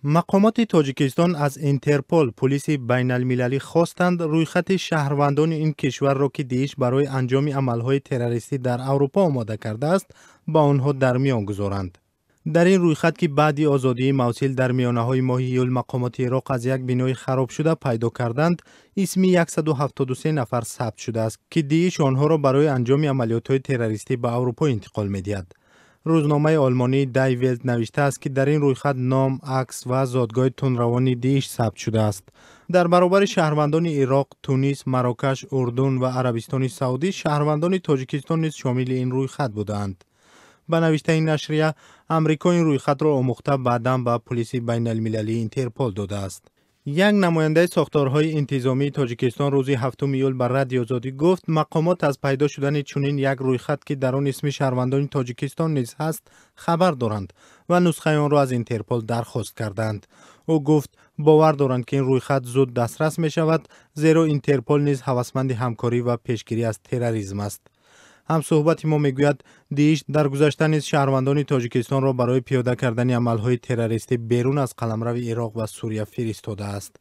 Мақомоти Тоҷикистон аз Интерпол, пулиси байналмилалӣ, хостанд рӯйхати шаҳрвандони ин кишварро, ки Дииш барои анҷоми амалҳои террористӣ дар Аврупо омода кардааст, ба онҳо дар миён гузоранд. Дар ин рӯйхат, ки баъди озодии Мавсил дар миёнаҳои моҳи июл мақомоти Ироқ аз як бинои харобшуда пайдо карданд, исми 173 нафар сабт шудааст, ки Дииш онҳоро барои анҷоми амалиётҳои террористӣ ба Аврупо интиқол медиҳад. Рӯзномаи олмонии Дай Велт навиштааст, ки дар ин рӯйхат ном, акс ва зодгоҳи тундравони Дииш сабт шудааст. Дар баробари шаҳрвандони Ироқ, Тунис, Марокаш, Урдун ва Арабистони Саудӣ, шаҳрвандони Тоҷикистон низ шомили ин рӯйхат будаанд. Ба навиштаи нашрия, Амрико ин рӯйхатро омӯхта, баъдан ба пулиси байналмилалии Интерпол додааст. Як намояндаи сохторҳои интизомии Тоҷикистон рӯзи 7 июл ба Радиои Озодӣ гуфт, мақомот аз пайдо шудани чунин як рӯйхат, ки дар он исми шаҳрвандони Тоҷикистон низ ҳаст, хабар доранд ва нусхаи онро аз Интерпол дархост кардаанд. Ӯ гуфт, бовар доранд, ки ин рӯйхат зуд дастрас мешавад, зеро Интерпол низ ҳавасманди ҳамкорӣ ва пешгирӣ аз терроризм аст. Ҳамсӯҳбати мо мегӯяд, Дииш дар гузашта низ шаҳрвандони Тоҷикистонро барои пиёда кардани амалҳои террористӣ берун аз қаламрави Ироқ ва Сурия фиристодааст.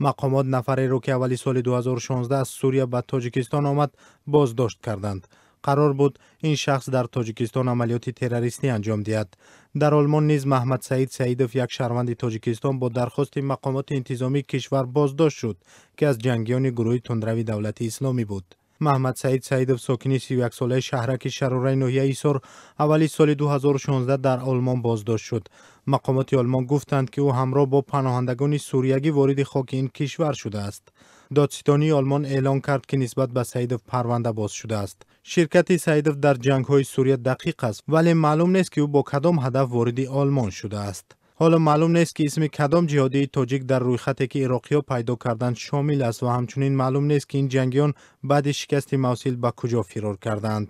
Мақомот нафареро, ки аввали соли 2016 аз Сурия ба Тоҷикистон омад, боздошт карданд. Қарор буд ин шахс дар Тоҷикистон амалиёти террористӣ анҷом диҳад. Дар Олмон низ Маҳмадсаид Саидов, як шаҳрванди Тоҷикистон, бо дархости мақомоти интизомии кишвар боздошт шуд, ки аз ҷангиёни гурӯҳи тундрави Давлати Исломӣ буд. Маҳмадсаид Саидов, сокини 31-солаи шаҳраки Шарораи ноҳияи Ҳисор, аввали соли 2016 дар Олмон боздошт шуд. Мақомоти Олмон гуфтанд, ки ӯ ҳамроҳ бо паноҳандагони суриягӣ вориди хоки ин кишвар шудааст. Додситонии Олмон эълон кард, ки нисбат ба Саидов парванда боз шудааст. Ширкати Саидов дар ҷангҳои Сурия дақиқ аст, вале маълум нест, ки ӯ бо кадом ҳадаф вориди Олмон шудааст. Ҳоло маълум нест, ки исми кадом ҷиҳодии тоҷик дар рӯйхате, ки ироқиҳо пайдо карданд, шомил аст ва ҳамчунин маълум нест, ки ин ҷангиён баъди шикасти Мавсил ба куҷо фирор кардаанд.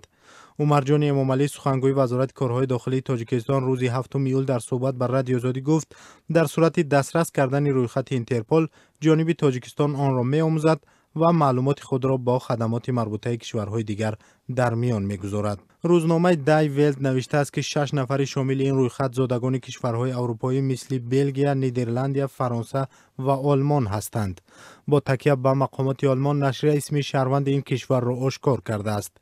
Умарҷони Эмомалӣ, сухангӯи Вазорати корҳои дохилии Тоҷикистон, рӯзи 7 июл дар суҳбат ба Радиои Озодӣ гуфт, дар сурати дастрас кардани рӯйхати Интерпол, ҷониби Тоҷикистон онро меомӯзад ва маълумоти худро бо хадамоти марбутаи кишварҳои дигар дар миён мегузорад. Рӯзномаи Дай Велт навиштааст, ки шаш нафари шомили ин рӯйхат зодагони кишварҳои аврупоӣ, мисли Белгия, Нидерландия, Фаронса ва Олмон ҳастанд. Бо такя ба мақомоти Олмон, нашрия исми шаҳрванди ин кишварро ошкор кардааст.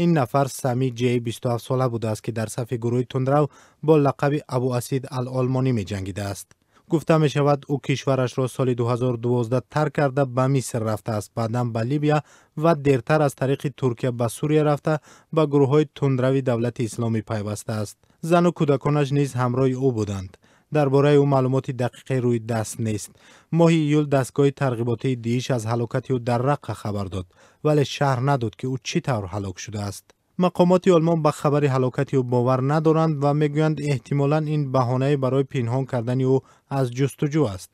Ин нафар Сами Ҷей, 27 сола будааст, ки дар сафи гурӯҳи тундрав бо лақаби Абу Асид ал-Олмонӣ меҷангидааст. Гуфта мешавад, ӯ кишварашро соли 2012 тарк карда, ба Миср рафтааст, баъдан ба Либия ва дертар аз тариқи Туркия ба Сурия рафта, ба гурӯҳҳои тундрави Давлати Исломӣ пайвастааст. Зану кӯдаконаш низ ҳамроҳи ӯ буданд. Дар бораи ӯ маълумоти дақиқе рӯи даст нест. Моҳи июл дастгоҳи тарғиботии Дииш аз ҳалокати ӯ дар Раққа хабар дод, вале шарҳ надод, ки ӯ чӣ тавр ҳалок шудааст. Мақомоти Олмон ба хабари ҳалокати ӯ бовар надоранд ва мегӯянд, эҳтимолан ин баҳонае барои пинҳон кардани ӯ аз ҷустуҷӯ аст.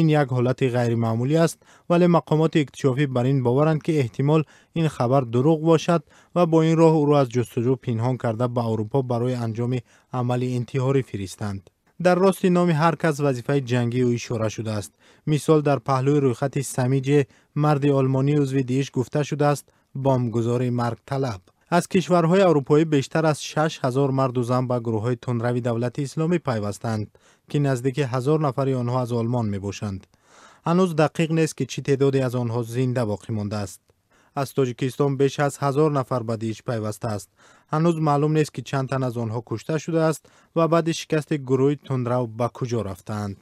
Ин як ҳолати ғайримаъмулӣ аст, вале мақомоти иктишофӣ бар ин боваранд, ки эҳтимол ин хабар дурӯғ бошад ва бо ин роҳ ӯро аз ҷустуҷӯ пинҳон карда, ба Аврупо барои анҷоми амали интиҳорӣ фиристанд. Дар рости номи ҳар кас вазифаи ҷангии ӯ ишора шудааст. Мисол, дар паҳлӯи рӯйхати Самиҷе, марди олмонии узви Дииш, гуфта шудааст: бомбгузори маргталаб. Аз кишварҳои аврупоӣ бештар аз 6000 марду зан ба гурӯҳҳои тундрави Давлати Исломӣ пайвастанд, ки наздики 1000 нафари онҳо аз Олмон мебошанд. Ҳанӯз дақиқ нест, ки чӣ теъдоде аз онҳо зинда боқӣ мондааст. Аз Тоҷикистон беш аз 1000 нафар ба Дииш пайвастааст. Ҳанӯз маълум нест, ки чанд тан аз онҳо кушта шудааст ва баъди шикасти гурӯҳи тундрав ба куҷо рафтаанд.